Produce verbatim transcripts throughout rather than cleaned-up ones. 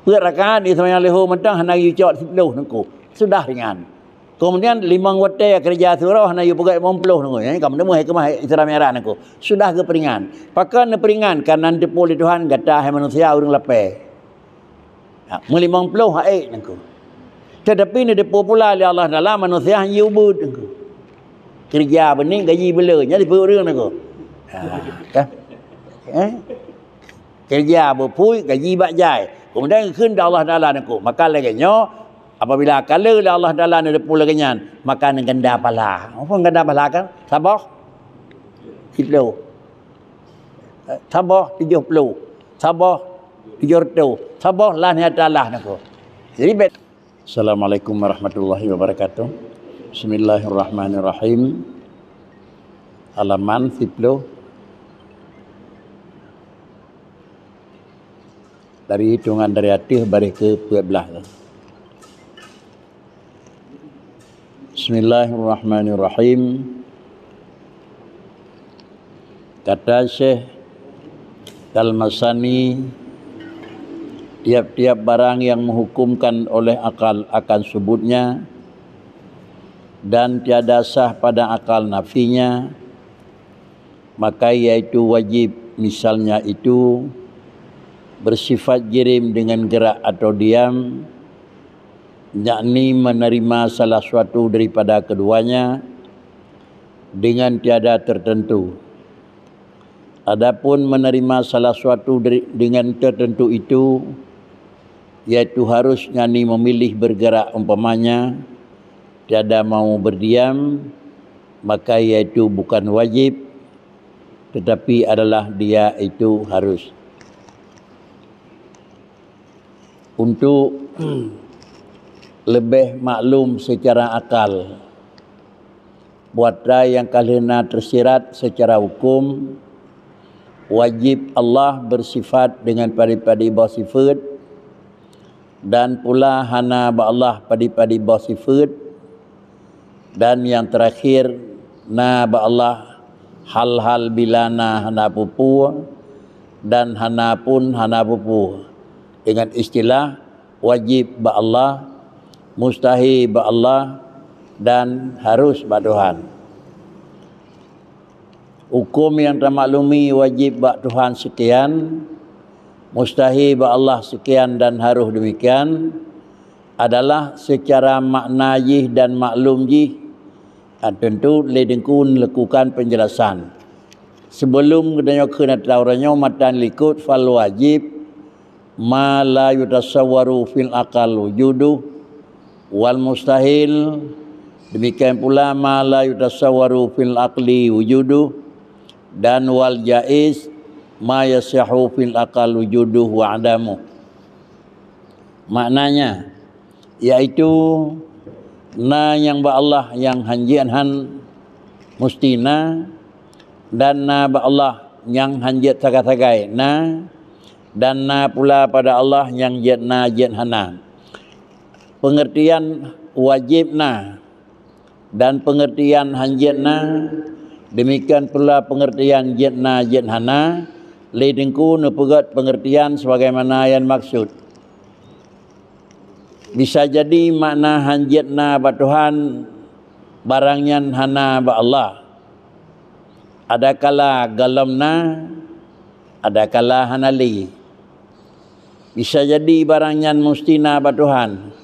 Peuet rakaat di seumayang leuhô mantong hana geuyue cok siplôh nangku. Sudah ringan. Kemudian limong watèe keureuja siuroe hana geuyue peugöt limong plôh nangku. Nyan ka meuteumé hikmah Isra Mi'raj nangku. Sudah geupeuringan. Pakon neupeuringan? Karena neuteupeue lé Tuhan gata hai manusia ureueng lapèe. Ha, meulimong plôh hak ék nangku. Tetapi neuteupeue pula lé Allah Taala manusia han jeuet ubeuet nangku. Keureuja beunit gaji beuleu, nyan dipeuet ureueng nangku. Ha, kan? Eh? Keureuja beupui gaji bak jai. Kemudian geukheun lé Allah Taala nangku. Maka lagèe nyoe, apabila ka le lé Allah Taala neuteupeue lagèe nyan, maka neuganda pahala. Apa ganda pahala kan? Saboh siplôh. Saboh tujoh plôh, saboh tujoh reutôh, saboh lah nyan talah nangku. Jadi, bet. Assalamualaikum warahmatullahi wabarakatuh. Bismillahirrahmanirrahim. Halaman siplôh. Dari hitungan dari ateueh baréh keu peuet blah. Bismillahirrahmanirrahim. Kata Syekh Talmasani, tiap-tiap barang yang menghukumkan oleh akal akan subutnya dan tiada sah pada akal nafinya, maka yaitu wajib, misalnya itu bersifat jirim dengan gerak atau diam, yakni menerima salah suatu daripada keduanya dengan tiada tertentu. Adapun menerima salah suatu dari, dengan tertentu itu, yaitu harus, yakni memilih bergerak, umpamanya, tiada mau berdiam, maka yaitu bukan wajib, tetapi adalah dia itu harus. Untuk lebih maklum secara akal, buat nyang ka lheueh na tersirat secara hukum, wajib Allah bersifat dengan padé-padé boh sifeut, dan pula hana bak Allah padé-padé boh sifeut, dan nyang terakhir, na bak Allah hal-hal bila na hana peue-peue dan hana pun hana peue-peue. Dengan istilah, wajib bak Allah, mustahil bak Allah, dan harus bak Tuhan. Hukum nyang tamaklumi wajib bak Tuhan sekian, mustahil bak Allah sekian dan harus demikian, adalah secara makna jih dan maklum jih, ha, tentu lé Teungku lakukan penjelasan. Sebelum geutanyoe kheun atra uroe nyoe, matan likot fal wajib, ma la yutasawwaru fil aqal wujuduh, wal mustahil, demikian pula ma la yutasawwaru fil aqli wujuduh, dan wal jaiz, ma yasihu fil aqal wujuduh wa adamuh. Maknanya, yaitu na nyang bak Allah nyang han jeuet han musti na, dan na bak Allah nyang han jeuet sagai-sagai na, dan na pula pada Allah nyang jeuet na jeuet hana. Pengertian wajib na, dan pengertian han jeuet na, demikian pula pengertian jeuet na jeuet hana, lé Teungku neupeugét pengertian sebagaimana nyang maksud. Bisa jadi makna han jeuet na bak Tuhan barang nyan hana bak Allah. Adakala gohlom na, adakala hana lé. Bisa jadi barang nyan musti na bak Tuhan,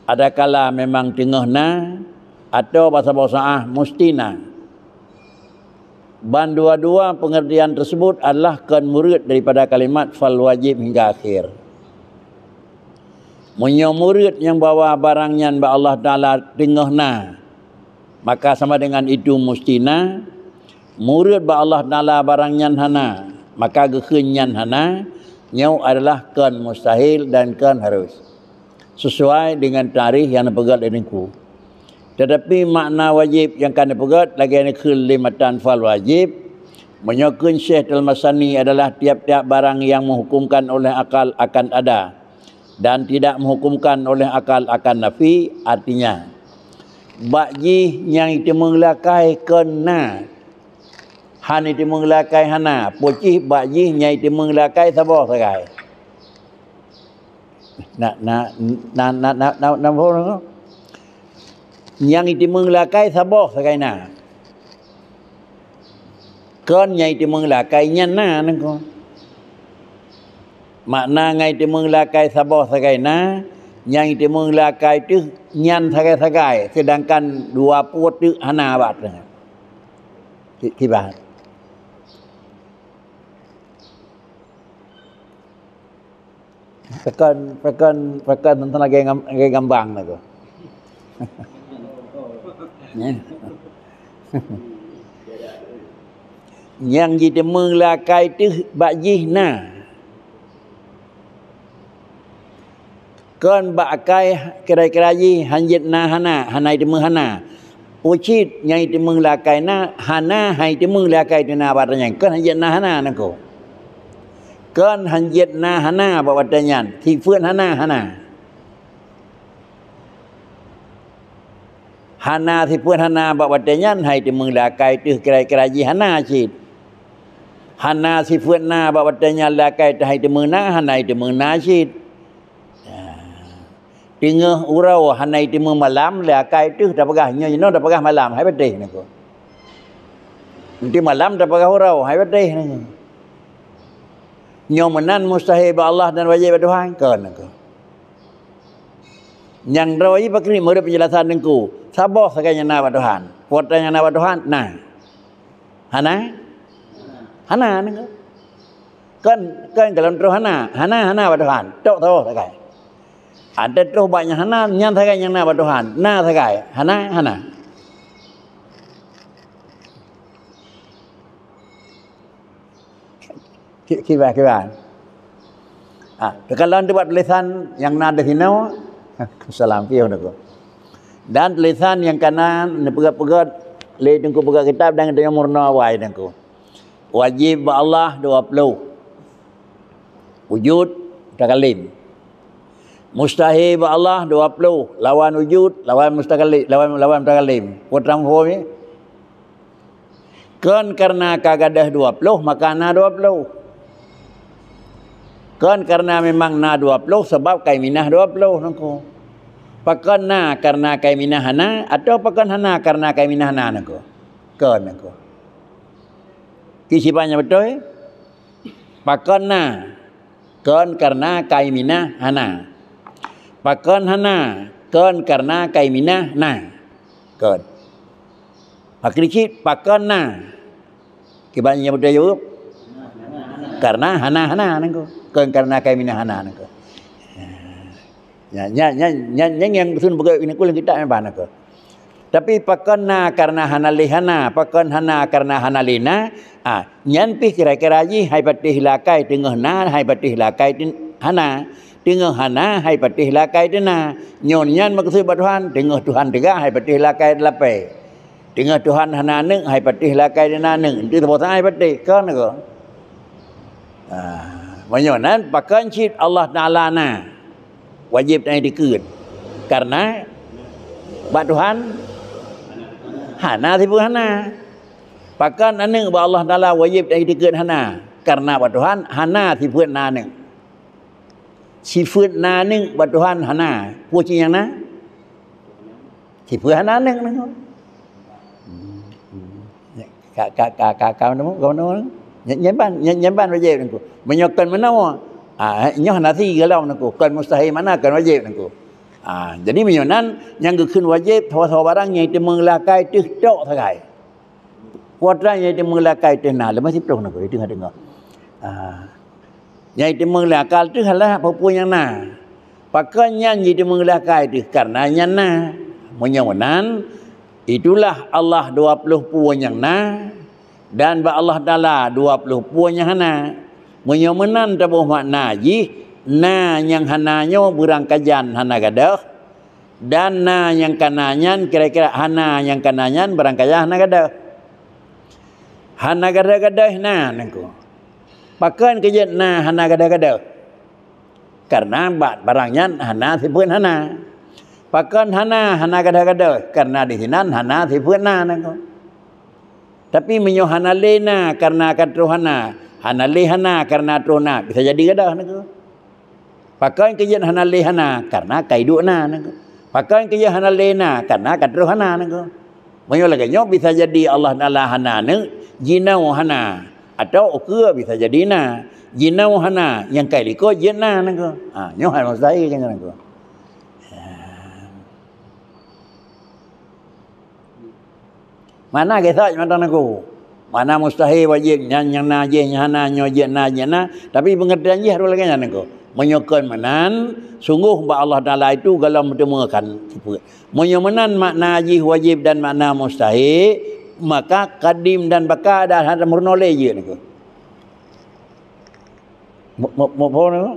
adakala memang teungoh na, atawa bak saboh saát musti na. Ban dua-dua pengertian tersebut adalah kon murid daripada kalimat fal wajib hingga akhir. Meunyoe murid nyang bahwa barang nyan bak Allah Taala teungoh na, maka sama dengan itu musti na. Murid bak Allah Taala barang nyan hana, maka geukheun nyan hana, nyoe adalah kon mustahil dan kon harus, sesuai dengan tarikh nyang neupeugét lé Teungku. Tetapi makna wajib nyang ka neupeugét lagée neukheun lé matan fal wajib, meunyoe kheun Syekh Talmasani adalah tiap-tiap barang yang menghukumkan oleh akal akan ada dan tidak menghukumkan oleh akal akan nafi, artinya, bak jih nyang jiteumeung lakée kon na, han jiteumeung lakée hana, pocih bak jih nyang jiteumeung lakée saboh sagai. Na, na, na, na, na, na, na, na, nyang jiteumeung lé akai saboh sagai na. Kon nyang jiteumeung lé akai nyan na, nangko. Makna ngon jiteumeung lé akai saboh sagai na, nyang jiteumeung lé akai teuh nyan sagai-sagai, seudangkan dua pue teuk hana bak teungoh. Ki-, kiban. Pakon, pakon, pakon teuntang lagèe ngam-, lagèe ngambang lah tu. Nyang jiteumeung lé akai teuh bak jih na. Kon bak akai kira-kira jih hanjeuet na hana, hana jiteumeung hana. Ucit nyang jiteumeung lé akai na, hana hai jiteumeung lé akai teuh na bak watèe nyan. Kon hanjeuet na hana nangko. Kon hanjeuet na hana bak watèe nyan, sifeuet hana, hana. Hana sifeuet hana bak watèe nyan hai jiteumeung lé akai teuh kira-kira jih hana cit. Hana sifeuet na bak watèe nyan lé akai teuh hai jiteumeung na, hana jiteumeung na cit. Teungoh uroe hana jiteumeung malam lé akai teuh tapeugah, nyoe jinoe tapeugah malam, hai patéh nangko. Nanti malam tapeugah uroe, hai patéh nangko. Nyoe meunan mustahil bak Allah dan wajéb bak Tuhan, kon nangko. Nyang droe pakriet meureup penjelasan nangko, saboh sagai nyang na bak Tuhan. Peue nyang na bak Tuhan? Na. Hana? Hana nangko. Kan, kan golom troh hana. Hana, hana bak Tuhan. Tok saboh sagai. Ada troh bak nyang hana, nyan sagai nyang na bak Tuhan. Na sagai. Hana, hana. Ki-, kiban, kiban. Ah, teukalon teubat tulisan nyang na di sinoe. Salam piôh nangko. Dan tulisan nyang kana neupeugah-peugah lé Teungku peugah kitab dan geutanyoe meurunoe awai nangko. Wajéb bak Allah dua ploh. Wujud, mutakalim. Mustahil bak Allah dua ploh, lawan wujud, lawan mustakalim, lawan, lawan mutakalim. Peue teupeue? Kon kareuna ka gadôh dua ploh, maka na dua ploh. Kon kareuna memang na dua ploh, sabab kai minah dua ploh nangko. Pakon na kareuna kai minah hana, atawa pakon hana kareuna kai minah na nangko? Kon nangko. Ki siban nyang beutôi? Pakon na? Kon kareuna kai minah hana. Pakon hana? Kon kareuna kai minah na. Kon. Pakri cit, pakon na? Kiban nyang beutôi jaweueb? Kareuna hana, hana nangko. Kon kareuna kai minah hana nangko. Nyan, nyan, nyan, nyan, nyan nyang keusun beugét nangko lam kitab nyan bah nangko. Tapi pakon na kareuna hana lé hana, pakon hana kareuna hana lé na, ah, nyan pih kira-kira jih hai patéh lé akai teungoh na, hai patéh lé akai teu-, hana, teungoh hana, hai patéh lé akai teu na. Nyoe nyan meukeusud bak Tuhan, teungoh Tuhan teuga hai patéh lé akai lapée. Teungoh Tuhan hana aneuk, hai patéh lé akai teu na aneuk. Enteuk saboh saát hai patéh, kon nangko. Ah, meunyoe nan pakon cit Allah Taala na. Wajéb taiktikeuet. Kareuna bak Tuhan hana sifeuet hana. Pakon aneuk bak Allah Taala wajéb taiktikeuet hana. Kareuna bak Tuhan hana sifeuet na aneuk. Sifeuet na aneuk bak Tuhan hana. Peue cit nyang na? Sifeuet hana aneuk nangko. Ka, ka, ka, ka, ka, ka, ka, ka, nyan, nyan ban, nyan, nyan ban wajéb nangko. Meunyoe kon meunoe, ah, nyoe hana si golom nangko. Kon mustahil makna kon wajéb nangko. Ah, jadi meunyoe nan, nyang geukheun wajéb, saboh-saboh barang nyang jiteumeung lé akai teuh tok sagai. Peue nyang jiteumeung lé akai teuh na, leumah siplôh nangko, teungoh-teungoh. Ah. Nyang jiteumeung lé akai teuh adalah peue-peue nyang na. Pakon nyan jiteumeung lé akai teuh? Kareuna nyan na. Meunyoe meunan, itulah Allah dua ploh peue nyang na, dan bak Allah Taala dua ploh peue nyang hana. Meunyoe meunan taboh makna jih, na nyang hana nyoe beurangkajan hana gadôh, dan na nyang kana nyan kira-kira hana nyang kana nyan beurangkajan hana gadôh. Hana gadôh-gadôh na nangko. Pakon keu jeuet na hana gadôh-gadôh? Kareuna bak barang nyan hana sifeuet hana. Pakon hana, hana gadôh-gadôh? Kareuna disinan hana sifeuet na nangko. Tapi meunyoe hana lé na kareuna ka troh hana, hana lé hana kareuna troh na, bisa jadi gadôh nangko. Pakon keu jeuet hana lé hana, karena ka iduek na nangko. Pakon keu jeuet hana lé na, karena ka troh hana nangko. Meunyoe lagée nyoe bisa jadi Allah Taala hana neuk, jinoe hana, atau ukeue bisa jadi na, jinoe hana, nyang ka ilikot jeuet na nangko. Ha, nyoe hana mustahil nyan nangko. Ha. Mana kisah mantong nangko. Mana mustahil wajéb nyan nyang na jih nyang hana nyoe jeuet na jeuet na, tapi pengertian jih harôh lagée nyan nangko. Meunyoe kon meunan, sungguh bak Allah Taala itu golom meuteumeukan sifeuet. Meunyoe meunan makna jih wajéb dan makna mustahil, maka kadim dan baka dan hana meurunoe lé jeuet nangko. Mu-, mu-, muphom nyoe?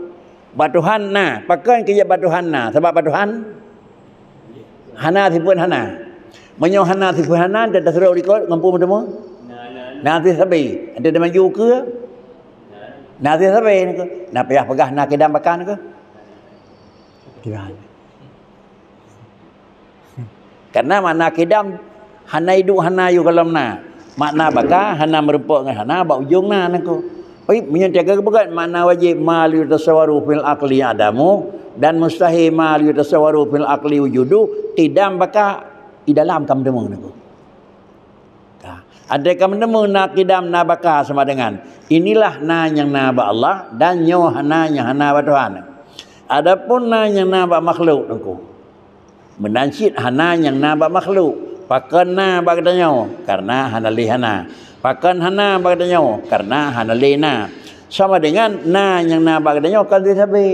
Bak Tuhan na. Pakon keu jeuet bak Tuhan na? Sabab bak Tuhan hana sifeuet hana. Meunyoe hana sifeuet hana, teuka surok likot ngon peue meuteumé? Na sifeuet sabe. Ante teumaju ukeue? Na sifeuet sabe nangko. Na payah peugah na kidam baka nangko. Kidam. Karena makna kidam hana iduek hana yôh golom na. Makna baka hana meurumpok ngon hana bak ujong na nangko. Oi, meunyoe teuka geupeugah makna wajéb ma la yutasawwaru fil aqli adamu dan mustahil ma la yutasawwaru fil aqli wujudu, kidam baka di dalam ka meuteumé nangko. Ka. Andai ka meuteumé na kidam na baka sama dengan, inilah na nyang na bak Allah dan nyoe hana nyang hana bak Tuhan. Adapun na nyang na bak makhluk nangko. Meunan cit hana nyang na bak makhluk. Pakon na bak geutanyoe? Karena hana lé hana. Pakon hana bak geutanyoe? Karena hana lé na. Sama dengan na nyang na bak geutanyoe kon sifeuet sabe.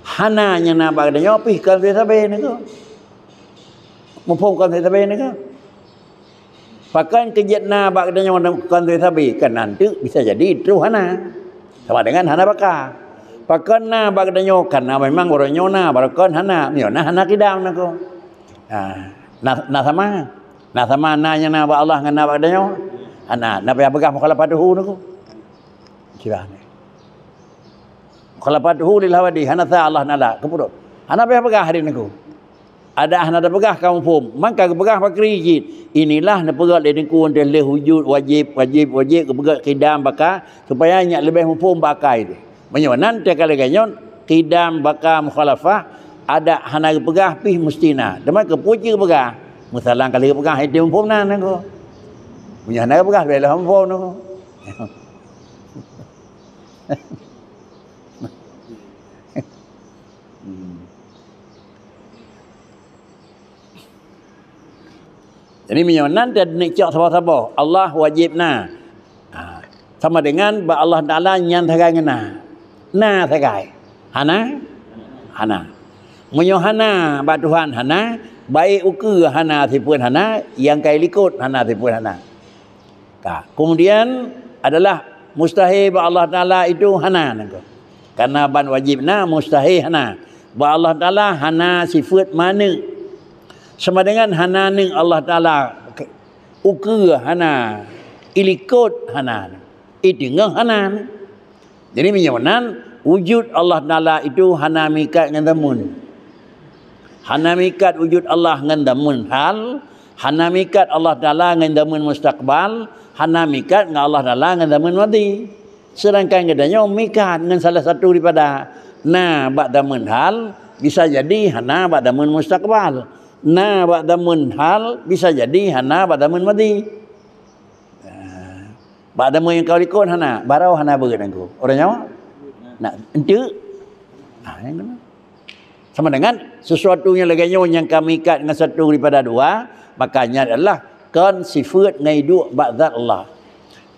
Hana nyang na bak geutanyoe pih kon sifeuet sabe nangko. Muphom kon sifeuet sabe nangko. Pakon keu jeuet na bak geutanyoe kon sifeuet sabe, keunan teuk bisa jadi troh hana. Sama dengan hana baka. Pakon na bak geutanyoe, karena memang uroe nyoe na, barokon hana. Meunyoe na hana kidam nangko. Ha, na, na sama. Na sama na nyang na bak Allah ngon na bak geutanyoe? Hana. Na payah peugah mukhalafatuhu nangko. Sirah ni. Mukhalafatuhu lil hawadith, hana sa Allah Taala, keupeudok. Hana payah peugah hari nangko. Ada hana tapeugah ka muphom. Maka geupeugah pakri cit. Inilah neupeugah lé Teungku teuh lheueh wujud wajéb, wajéb, wajéb, geupeugah kidam baka, supaya nyak leubeh muphom bak akai teuh. Meunyoe nan teuka lagée nyoe, kidam baka mukhalafah, ada hana geupeugah pih musti na. Teuma keupeue cit geupeugah? Meusalang ka lheueh geupeugah, itu muphom na nangko. Meunyoe hana geupeugah, bela muphom nangko. Hmm. Jadi meunyoe nan teuneuk cok saboh-saboh, Allah wajéb na. Ha, sama dengan bak Allah Taala nyan sagai ngon na. Na sagai. Hana? Hana. Meunyoe hana bak Tuhan hana, baik ukeue hana sifeuet hana, nyang ka ilikot hana sifeuet hana. Ka. Kemudian adalah mustahil bak Allah Taala itu hana nangko. Karena ban wajéb na, mustahil hana. Bak Allah Taala hana sifeuet ma neuk. Sama dengan hana neuk Allah Taala, ukeue hana, ilikot hana, iteungoh hana. Jadi meunyoe nan, wujud Allah Taala itu hana meuikat ngon zaman. Hana meuikat wujud Allah ngon zaman hal, hana meuikat Allah Taala ngon zaman mustaqbal, hana meuikat ngon Allah Taala ngon zaman madhi. Sedangkan geutanyoe meuikat ngon salah satu daripada, na bak zaman hal, bisa jadi hana bak zaman mustaqbal. Na bak zaman hal, bisa jadi hana bak zaman madhi. Ah, bak zaman nyang ka likot hana, barô hana beuet nangko. Uroe nyoe? Nak enteuk? Ah, nyang keunan. Sama dengan sesuatu nyang lagée nyoe nyang ka meuikat ngon satu daripada dua, maka nyan adalah kon sifeuet ngon iduek bak zat Allah.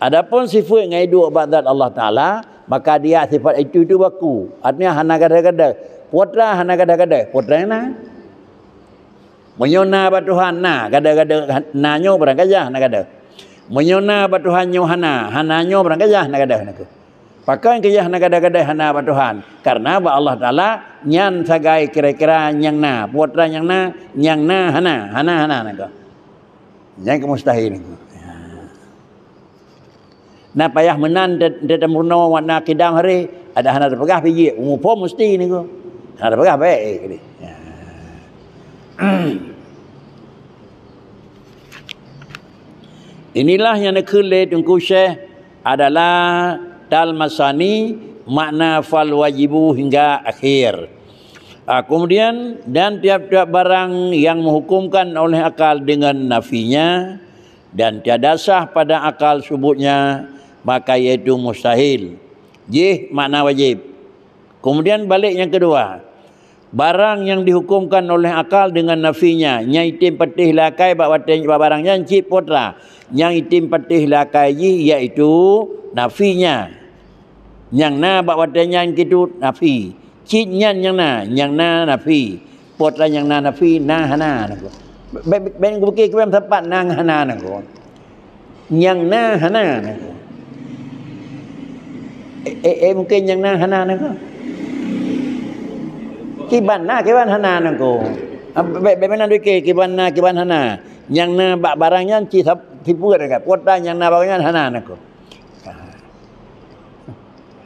Adapun sifeuet ngon iduek bak zat Allah Taala, maka dia sifat itu, itu baku. Artinya hana gadôh-gadôh. Putra hana gadôh-gadôh. Putra na. Meunyoe na bak Tuhan na, gadôh-gadôh na nyoe barang gajah na gadôh. Meunyoe na bak Tuhan nyoe hana, hana nyoe barang gajah na gadôh nangko. Pakon keu jih hana gadôh-gadôh hana bak Tuhan? Karena bak Allah Taala nyan sagai kira-kira nyang na, putra nyang na, nyang na hana, hana, hana nangko. Nyan keu mustahil nangko. Na payah meunan te-, te-, teumeurunoe wana kidang hari, ada hana teupeugah pih jih, muphom musti nangko. Hana teupeugah baik, eh, keu dia. Inilah nyang neukheun lé Teungku Syekh adalah Talmasani Makna fal wajibu hingga akhir. Ah, kemudian, dan tiap-tiap barang yang menghukumkan oleh akal dengan nafinya, dan tiada sah pada akal subutnya, maka yaitu mustahil. Jih makna wajib. Kemudian balik yang kedua, barang yang dihukumkan oleh akal dengan nafinya, nyang item patéh lé akai bak watée bak barang nyan cit putra, nyang item patéh lé akai jih yaitu nafinya. Nyang na bak watée nyan kitu nafi. Cit nyan nyang na, nyang na nafi. Putra nyang na nafi, na hana nangku. Bèk, bèk, bèk geupiké kiban sapat na ngon hana nangku. Nyang na hana nangku. Eh, eh, eh, mungkin nyang na hana nangku. Kiban na, kiban hana nangku. Ah, bèk, bèk meunan dikeu kiban na, kiban hana. Nyang na bak barang nyan ci sab-, sipeuet dekat. Putra nyang na barang nyan hana nangku.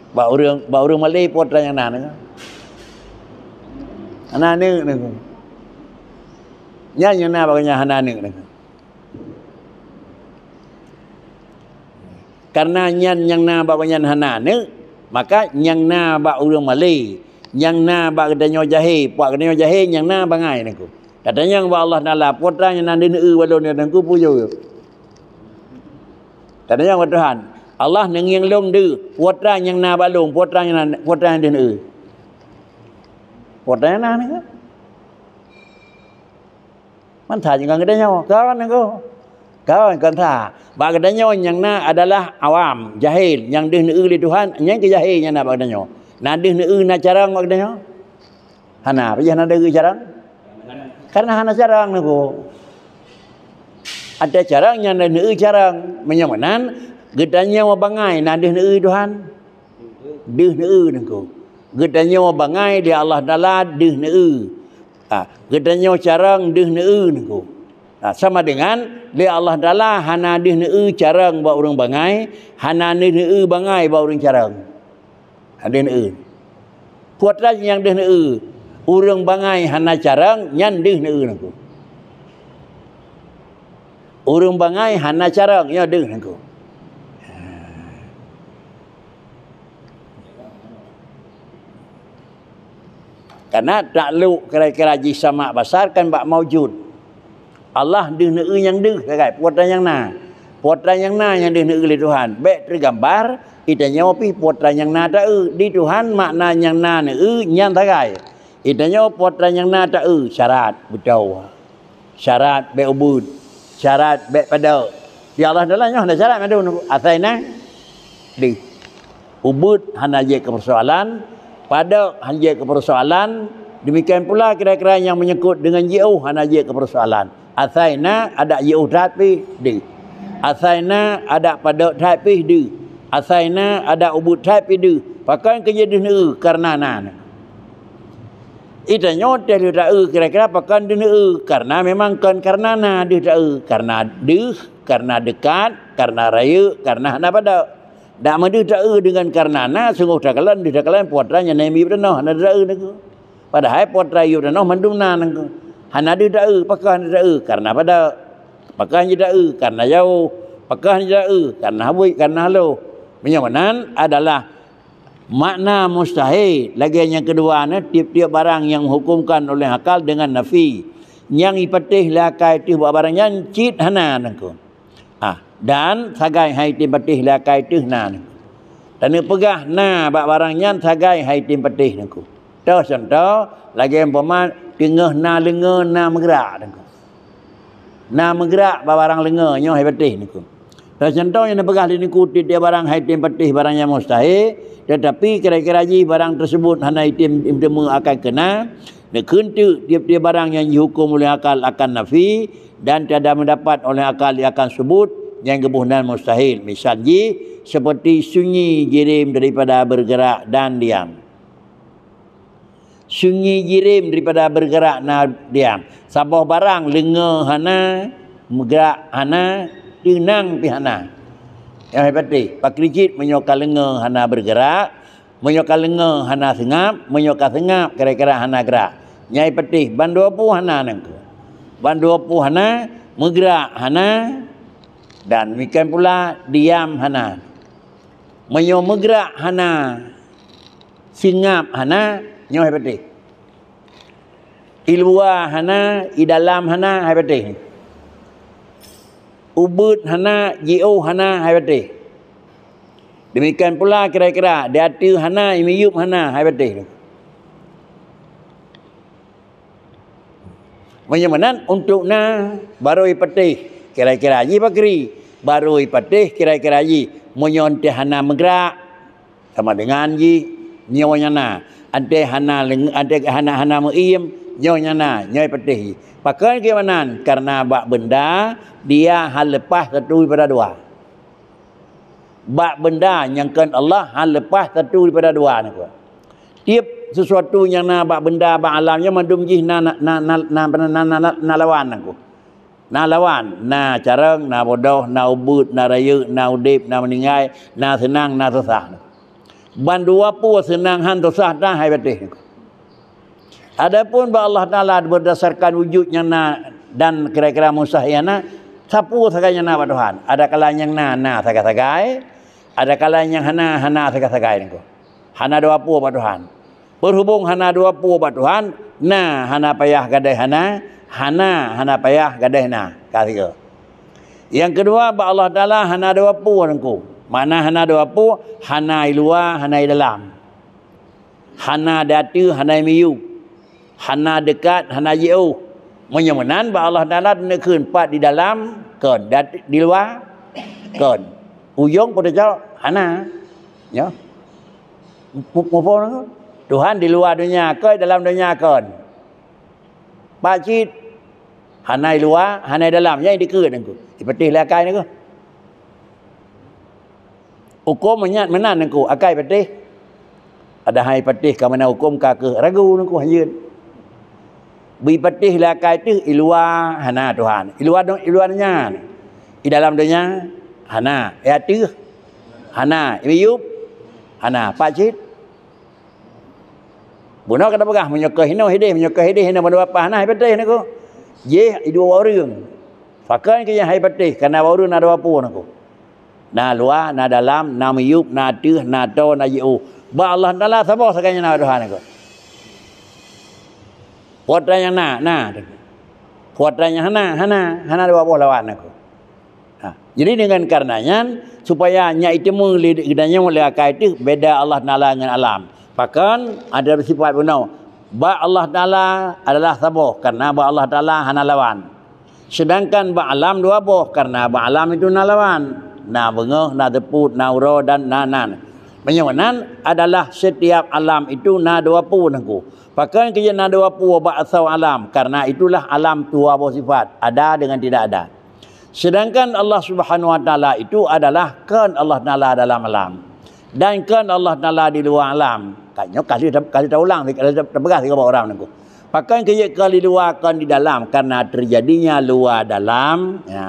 Bak ureueng, bak ureueng malée putra nyang na nangku. Hana aneuk nangku. Nyan nyang na barang nyan hana aneuk nangku. Karena nyan nyang na bak nyan hana aneuk, maka nyang na bak ureueng malée, nyang na bak geutanyoe jahé, puak geutanyoe jahé nyang na bangai nangku. Tatanyong bak Allah Taala, putra nyang na deuh neueu bak lôn nangku peue jaweueb? Tatanyong bak Tuhan, Allah neungieng lôn deuh, putra nyang na bak lôn, putra nyang na, putra nyang deuh neueu. Putra nyang na nangku. Mantha jih ngon geutanyoe. Kon nangku. Kon, kon tha. Bak geutanyoe nyang na adalah awam, jahil, nyang deuh neueu lé Tuhan, nyan keuh jahé nyang na bak geutanyoe. Na deuh neueu na carông bak geutanyoe? Hana, peue jih hana deuh neueu carông? Karena hana carông nangku. Ada carông nyang deuh neueu carông. Meunyoe meunan, geutanyoe bangai na deuh neueu Tuhan. Deuh neueu nangku. Geutanyoe bangai lé Allah Taala deuh neueu. Ha, geutanyoe carông deuh neueu nangku. Ha, sama dengan lé Allah Taala hana deuh neueu carông bak ureueng bangai, hana deuh neueu bangai bak ureueng carông. Ha, deuh neueu. Putra nyang deuh neueu, ureueng bangai hana carông, nyan deuh neueu nangku. Ureueng bangai hana carông, nyoe deuh nangku. Karena takluk kira-kira jih samak basar kan bak maujud. Allah deuh neueu nyang deuh sagai, putra nyang na. Putra nyang na nyang deuh neueu lé Tuhan. Bèk teugambar, geutanyoe pih putra nyang na taeu. Di Tuhan makna nyang na neueu nyan sagai. Geutanyoe putra nyang na taeu syarat beutôi. Syarat bèk ubeuet, syarat bèk padok. Di Allah Taala nyoe hana syarat mandum, asai na deuh. Ubeuet hana jeuet keu peusoalan, padok hana jeuet keu peusoalan, demikian pula kira-kira nyang menyangkut dengan jiôh hana jeuet keu peusoalan. Asai na adak jiôh that pih deuh. Asai na adak padok that pih deuh. Asai na adak ubeuet that pih deuh. Pakon keu jeuet deuh neueu? Kareuna na. Geutanyoe teuh deuh taeu kira-kira pakon deuh neueu, kareuna memang kon kareuna na deuh taeu, kareuna deuh, kareuna deukat, kareuna rayeuk, kareuna hana padok. Dak meudeuh taeu deungon kareuna na, sunggoh takalon deuh takalon putra nyang na miyueb tanoh hana deuh taeu nangku. Padahai putra yub tanoh mandum na nangku. Hana deuh taeu, pakon hana taeu, kareuna padok. Pakon jeuet taeu, kareuna jaôh. Pakon jeuet taeu, kareuna habéh, kareuna haloh. Meunyoe meunan adalah makna mustahil, lagée nyang keudua na, tiep-tiep barang nyang meuhukumkan oleh akal deungon nafi, nyang jipatéh lé akai teuh bak barang nyan cit hana nangku. Ah, dan sagai hai jipatéh lé akai teuh na nangku. Taneuk peugah na bak barang nyan sagai hai jipatéh nangku. Toh cuntoh, lagée umpama teungoh na leungoe na meugrak nangku. Na meugrak bak barang leungoe nyoe hai jipatéh nangku. Teucontoh nyang neupeugah lé nangku tiep-tiep barang hai jitem patéh barang nyang mustahil, teutapi kira-kira jih barang teuseubut hana jitem, jitem akai keu na, neukheun teuk tiep-tiep barang nyang jihuköm uleh akal akan nafi dan tiada meudapat oleh akal akan subut nyang geuboh nan mustahil. Misal jih, seperti sunyi jirém daripada bergerak dan diam. Sunyi jirém daripada bergerak na diam. Saboh barang leungoe hana, meugrak hana, teunang pih hana. Nyang hai patéh, pakri cit meunyoe ka leungoe hana bergerak, meunyoe ka leungoe hana seungab, meunyoe ka seungab kira-kira hana gerak. Nyang hai patéh, bandua peue hana nangku. Bandua peue hana, meugrak hana, dan demikian pula diam hana. Meunyoe meugrak hana, Seungab hana, nyoe hai patéh. I luwa hana, i dalam hana, hai patéh. Ubeut hana, jiôh hana, hai patéh. Demikian pula kira-kira di ateueh hana, i miyueb hana, hai patéh. Meunyoe meunan untuk na, barô i patéh kira-kira jih pakri, barô i patéh kira-kira jih. Meunyoe teuh hana meugrak, sama dengan jih nyoe nyang na. Antée hana leng-, antée hana, hana meuiem, nyoe nyang na, nyoe patéh jih. Pakon keu meunan? Karena bak beunda dia hana leupah satu daripada dua. Bak beunda nyang kon Allah hana leupah satu daripada dua nyoe. Tiep sesuatu nyang na bak beunda, bak alam nyoe mandum jih na, na, na lawan nangku. Na lawan, na carông, na bodoh, na ubeut, na rayeuk, na udeb, na meuninggai, na seunang, na susah. Ban dua pue seunang han susah tan hai patéh nangku. Adapun bak Allah Taala berdasarkan wujud nyang na dan kira-kira mustahil nyang na, sapeue sagai nyang na bak Tuhan. Ada kala nyang na, na sagai-sagai. Ada kala nyang hana, hana sagai-sagai nangku. Hana dua pue bak Tuhan. Berhubung hana dua pue bak Tuhan, na hana payah gadôh hana, hana, hana payah gadôh na. Ka sigoe. Nyang keudua, bak Allah Taala hana dua pue nangku. Makna hana dua pue, hana i luwa, hana i dalam. Hana di ateueh, hana i miyueb. Hana deukat, hana jiôh. Meunyoe meunan, bak Allah Taala neukheun pat di dalam, kon. Di at-, di luwa, kon. Ujông peuteujok, hana. Ya. Mu-, muphom nangku? Tuhan di luwa donya kon, dalam donya kon. Pat cit, hana i luwa, hana i dalam. Nyan dikeue nangku. Ipatéh lé akai nangku. Huköm meunyan meunan nangku, akai patéh. Padahai patéh ka meunan huköm ka keuh ragu nangku hanjeuet. Beu ipatéh lé akai teuh i luwa hana Tuhan. I luwa do-, i luwa donya. I dalam donya hana. I ateueh hana. I miyueb hana. Pat cit. Bunoe ka tapeugah, meunyoe keu hinoe hideh, meunyoe keu hideh hinoe, bunoe apa hana, hai patéh nangku. Jih i dua ureuëng. Pakon keu nyang hai patéh, kana ureuëng na dua pue nangku. Na luwa, na dalam, na miyueb, na ateueh, na tô, na jiôh. Bak Allah Taala saboh sagai nyang na Tuhan nangku. Kuasa nyang na, na. Kuasa nyang hana, hana, hana dua boh lawan nangku. Ha, jadi dengan karena nyan, supaya nyak iteumé lé geutanyoe lé akai teuh beda Allah Taala ngon alam. Pakon ada sifat bunoe. Bak Allah Taala adalah saboh, karena bak Allah Taala hana lawan. Sedangkan bak alam dua boh, karena bak alam itu na lawan. Na beungoh, na seupôt, na uroe dan na nan. Meunyoe nan adalah setiap alam itu na dua pue nangku. Pakon keu na dua pue bak asoe alam, karena itulah alam dua boh sifat, ada dengan tidak ada. Sedangkan Allah Subhanahu Wa Taala itu adalah kon Allah Taala dalam alam dan kon Allah Taala di luwa alam. Ka nyoe ka lheueh, ka lheueh taulang, ka lheueh tapeugah sigoe bak ureuëng nangku. Pakon keu jeuet kon di luwa, kon di dalam, karena terjadinya luwa dalam, ya.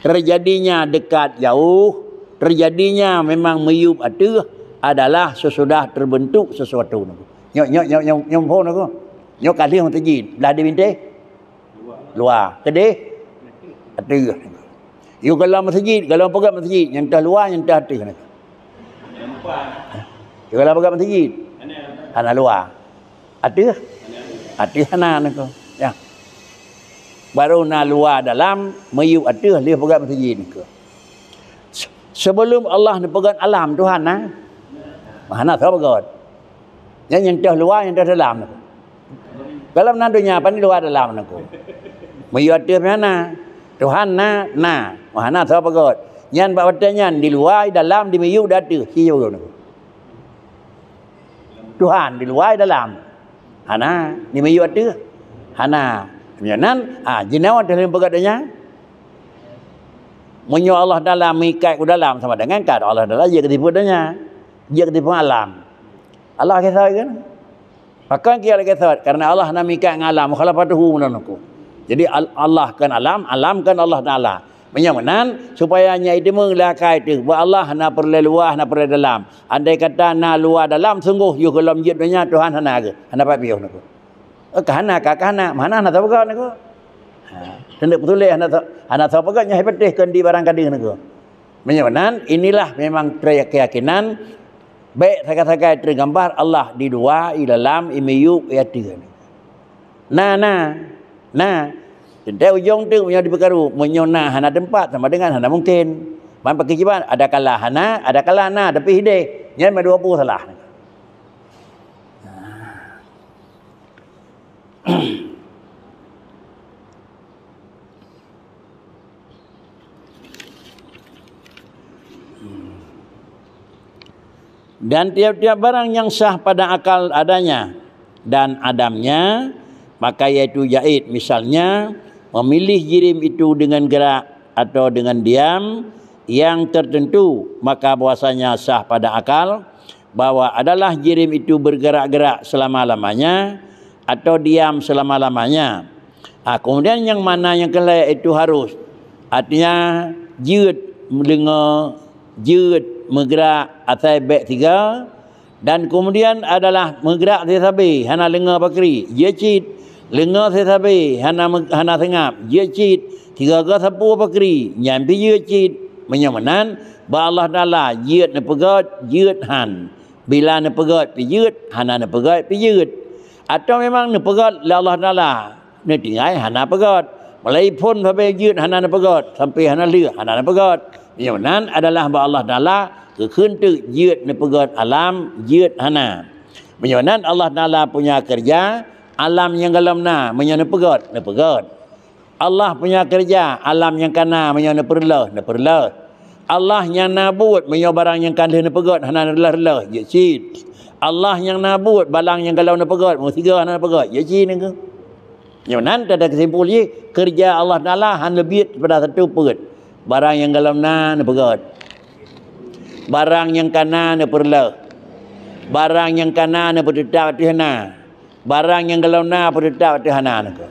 Terjadinya dekat jauh, terjadinya memang miyueb ateueh adalah sesudah terbentuk sesuatu nangku. Nyoe, nyoe, nyoe, nyoe, nyoe phon nangku. Nyoe ka lheueh meuseujid, blah di bintéh. Luwa. Keudeh? Ateueh. Yôh gohlom meuseujid, gohlom peugöt meuseujid, nyang teuh luwa, nyang teuh ateueh nangku. Yôh gohlom peugöt meuseujid. Hana luwa. Ateueh? Ateueh hana nangku. Ya. Baru na luwa dalam, miyueb ateueh, lheueh peugöt meuseujid nangku. Se-, sebelum Allah neupeugöt alam, Tuhan na? Hana soe peugöt. Nyan nyang teuh luwa, nyang teuh dalam nangku. Dalam na donya, pane luwa dalam nangku. Miyueb ateueh hana. Tuhan na, na. Hana soe peugöt. Nyan bak watèe nyan, di luwa, di dalam, di miyueb, di ateueh. Ci jaweueb nangku. Tuhan di luwa, di dalam. Hana, di miyueb ateueh. Hana. Meunyoe nan, ha, jinoe teuh lôn peugöt donya. Meunyoe Allah Taala meuikat u dalam sama dengan ka Allah Taala jeuet keu sifeuet donya. Jeuet keu sifeuet alam. Allah kisah kan? Pakon keu Allah kisah? Karena Allah na meuikat ngon alam, mukhalafatuhu meunan nangku. Jadi al-, Allah kon alam, alam kon Allah Taala. Meunyoe meunan, supaya nyak iteumé lé akai teuh, bak Allah hana peureulèe luwa, hana peureulèe dalam. Andai kata na luwa dalam, sunggoh yôh gohlom jeuet donya, Tuhan hana geuh, hana pat piôh nangku. Eh, ka hana, ka, ka hana, hana, hana soe peugöt nangku. Ha, teuneuk peutuléh hana soe, hana soe peugöt nyan hai patéh kon di barang ka deuh nangku. Meunyoe meunan, inilah memang keyakinan Bék sagai-sagai teugambar Allah di luwa, i dalam, i miyueb, i ateueh. Na, na, na. Teuntée ujong teuk meunyoe dipeukaru, meunyoe na hana teumpat sama dengan hana mungken. Man pakriban, ada kala hana, ada kala na, tapi hideh. Nyan meudua boh salah. Dan tiap-tiap barang yang sah pada akal adanya dan adamnya, maka yaitu jaiz, misalnya, memilih jirim itu dengan gerak atau dengan diam yang tertentu, maka bahwasanya sah pada akal bahwa adalah jirim itu bergerak-gerak selama-lamanya atau diam selama-lamanya. Ha, kemudian nyang mana nyang keulhée itu harus, artinya jeuet deungoe, jeuet meugerak asai bék siga, dan kemudian adalah meugerak sisabé hana deungoe pakri, jeuet cit, deungoe sisabé hana me-, hana seungab, jeuet cit, siga-ga sapeue pakri, nyan pih jeuet cit. Meunyoe meunan, bak Allah Taala jeuet neupeugét, jeuet han. Bila neupeugét pih jeuet, hana neupeugét pih jeuet. Atawa memang neupeugét lé Allah Taala, neutinggai hana peugét. Mulai phon sabe jeuet hana neupeugét, sampai hana lheueh hana neupeugét. Meunyoe nan adalah bak Allah Taala, geukheun teuk jeuet neupeugét alam, jeuet hana. Meunyoe nan Allah Taala punya keureuja, alam nyang golom na, meunyoe neupeugét, neupeugét. Allah punya keureuja, alam nyang ka na meunyoe neupeureuloh, neupeureuloh. Allah nyang na buet meunyoe barang nyang ka lheueh neupeugét hana neureuloh-reuloh, jeuet cit. Allah nyang na buet balang nyang golom neupeugét, meusigoe hana neupeugét, jeuet cit nyan keuh. Nyoe nan tanda keusimpul jih, keureuja Allah Taala hana leubeh pada satu peuet. Barang nyang golom na neupeugét. Barang nyang ka na neupeureuloh. Barang nyang ka na neupeuteutab ateueh na. Barang nyang golom na peuteutap ateueh hana nangko.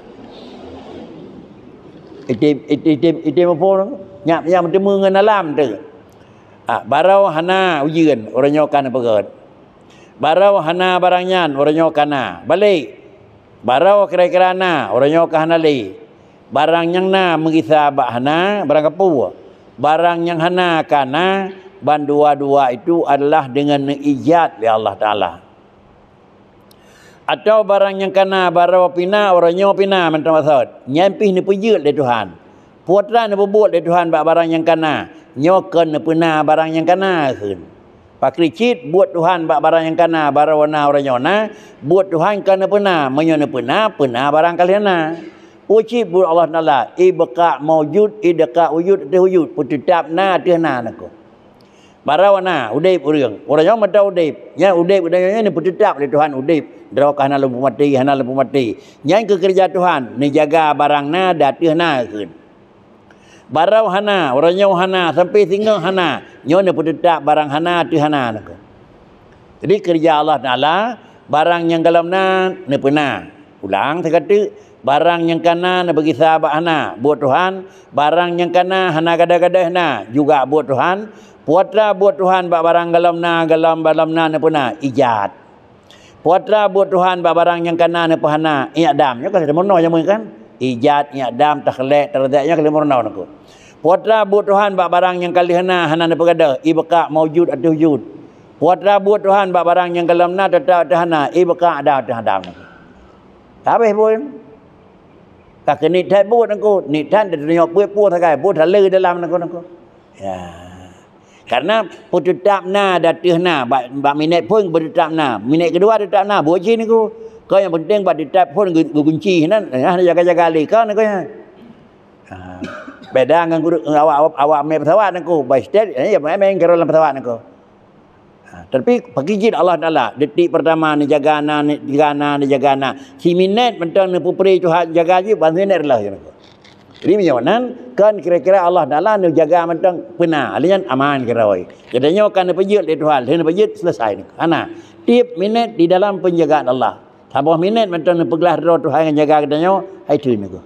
Item, item, item, item apa nangko? Nyak, nyak meuteumé ngon alam tu. Ah, barô hana ujeuen, uroe nyoe ka neupeugét. Barô hana barang nyan, uroe nyoe ka na. Balek. Barô kira-kira na, uroe nyoe ka hana lé. Barang nyang na meugisa bak hana, barang kapeue. Barang nyang hana ka na, ban dua-dua itu adalah deungon neuijat lé Allah Taala. Atawa barang nyang ka na barô pih na, uroe nyoe pih na mantong asot, nyan pih neupeujeuet lé Tuhan. Peue atra neupeubuet lé Tuhan bak barang nyang ka na, nyoe kon neupeuna barang nyang ka na kheun. Pakri cit buet Tuhan bak barang nyang ka na, barô na uroe nyoe na, buet Tuhan kon neupeuna, meunyoe neupeuna, peuna barang ka lheueh na. Peue cit buet Allah Taala, ibqa maujud, idqa wujud ateueh wujud, peuteutap na ateueh na nangko. Barô na udeb ureuëng, uroe nyoe mantong udeb. Nyan udeb, udeb nyan neupeuteutap lé Tuhan udeb. Droe ka hana lom maté, hana lom maté. Nyan keuh keureuja Tuhan, neujaga barang na di ateueh na kheun. Barô hana, uroe nyoe hana, sampai singoh hana. Nyoe neupeuteutap barang hana ateueh hana nangko. Jadi keureuja Allah Taala, barang nyang golom na neupeuna. Ulang sigoe teuk, barang nyang ka na neubeugisa bak hana, buet Tuhan, barang nyang ka na hana gadôh-gadôh na, juga buet Tuhan, peue atra buet Tuhan bak barang golom na, golom, golom na neupeuna, ijat. Peue atra buet Tuhan bak barang nyang ka na neupeuhana, i'dam. Nyoe ka lheueh meurunoe jameun kan? Ijat, i'dam, takhlek, tarzak, nyoe ka lheueh meurunoe nangko. Peue atra buet Tuhan bak barang nyang ka lheueh na hana neupeugadôh, ibqa maujud ateueh wujud. Peue atra buet Tuhan bak barang nyang golom na teutap ateueh hana, ibqa adam ateueh adam. Habéh pun. Ka keuneuk that buet nangko, neuk that teutunyok peuet peue sagai, buet haleue dalam nangko-nangko. Ya. Karena peuteutap na di ateueh na, bak, bak minét phôn peuteutap na, minét keudua teutap na, buet cit nangko. Keu nyang penting bak teutap phôn geu-, geugunci nan, hana jaga-jaga lé ka nangko nyan. Ha. Beda ngon guru, awak, awak, awak mé pesawat nangko, bak stage, eh, ya, main-main keu dalam pesawat nangko. Ha, tapi pakri jeuet Allah Taala, detik pertama neujaga na, neujaga na, neujaga na. Siminét mantong neupeupré Tuhan jaga jih, ban siminét reuloh jih. Jadi meunyoe nan, kan kira-kira Allah Taala neujaga mantong peuna, lheueh nyan aman keudroe. Jadi nyoe kan neupeujeuet lé Tuhan, lheueh neupeujeuet selesai. Hana, tiep minét di dalam penjagaan Allah. Saboh minét mantong neupeuglah droe Tuhan nyang jaga geutanyoe, hai teun nangko.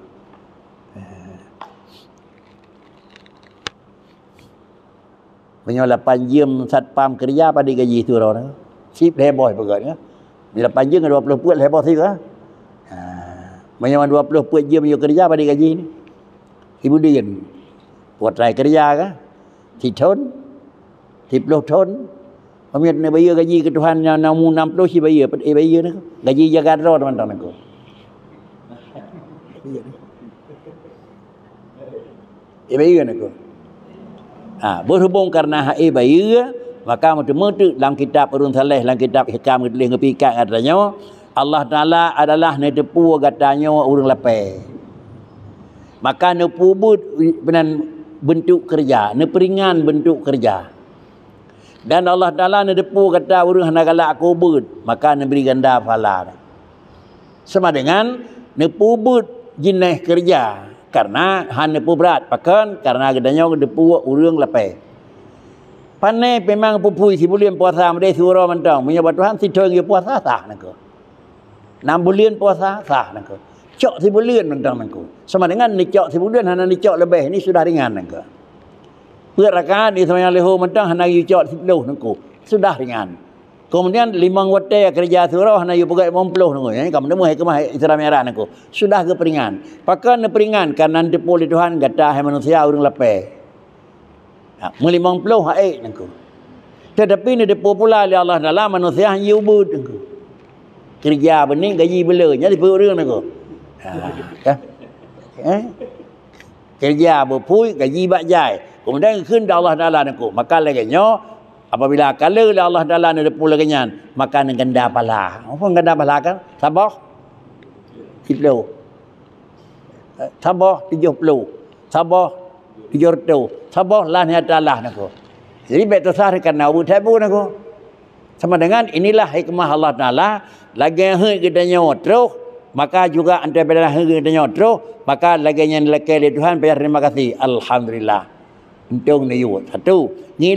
Meunyoe lapan jeuem satpam keureuja padit gaji sidroe nyoe? Sib lhèe boh peugah nyoe. Meunyoe lapan jeuem ngon dua ploh peuet lhèe boh sib, ha? Ha. Meunyoe dua ploh peuet jeuem yue keureuja padit gaji nyoe? Sibuleuen. Peue atra keureuja ka? Sithon? Siploh thon? Pamiet neubayeue gaji keu Tuhan nyang namu enam puluh cit bayeue, peuet, eh, bayeue niko. Gaji jaga droe teuma-teuma niko. Eh, bayeue niko. Ha, berhubung karena hai bayeue, maka meuteumeuteuk lam kitab ureuëng saleh, lam kitab hikam geutuléh ngeupikat ngon tanyoe, Allah Taala adalah neuteupeue gata nyoe ureuëng lapée. Maka neupeubuet peunan bentuk kerja, neupeuringan bentuk kerja. Dan Allah Taala neuteupeue gata ureuëng hana galak keu ubeut, maka neubri ganda pahala. Sama dengan neupeubuet jinéh keureuja, karena hana neupubrat, pakon, karena geutanyoe neuteupeue ureuëng lapée. Pane pih memang peuphui sibuleuen puasa meudeh siuroe mantong, meunyoe bak Tuhan sithon geupuasa sah nangko. Nam buleuen puasa sah nangko. Cok sibuleuen mantong nangko. Sama dengan neucok sibuleuen hana neucok leubeh, ini sudah ringan nangko. Peuet rakaat di seumayang leuhô mantong hana geucok siplôh nangko. Sudah ringan. Kemudian limong watée keureuja siuroe hana yue peugét limong ploh nangko. Nyan ka meuteumé hikmah Isra Mi'raj nangko. Sudah geupeuringan. Pakon neupeuringan? Karena neuteupeue lé Tuhan gata hai manusia ureuëng lapée. Ha, meulimong ploh hai nangko. Tetapi neuteupeue pula lé Allah Taala manusia han jeuet ubeut nangko. Keureuja beuniek gaji beuleu, nyan dipeue ureuëng nangko. Ha, kan? Eh? Keureuja beuphui gaji bak jai. Kemudian geukheun lé Allah Taala nangko. Maka lagée nyoe, apabila kalon lé Allah Taala neuteupeue lagée nyan, maka neuganda pahala. Apa ganda pahala kan? Saboh siplôh. Saboh tujoh ploh, saboh tujoh reutôh, saboh lah nyan talah nangko. Jadi bék teusah karena ubeut that bu nangko. Sama dengan inilah hikmah Allah Taala, lagée heuet geutanyoe troh, maka juga antara beda heuet geutanyoe troh, maka lagée nyan lakée lé Tuhan payah terima kasih. Alhamdulillah. Untông neuyue. Satu. Ngi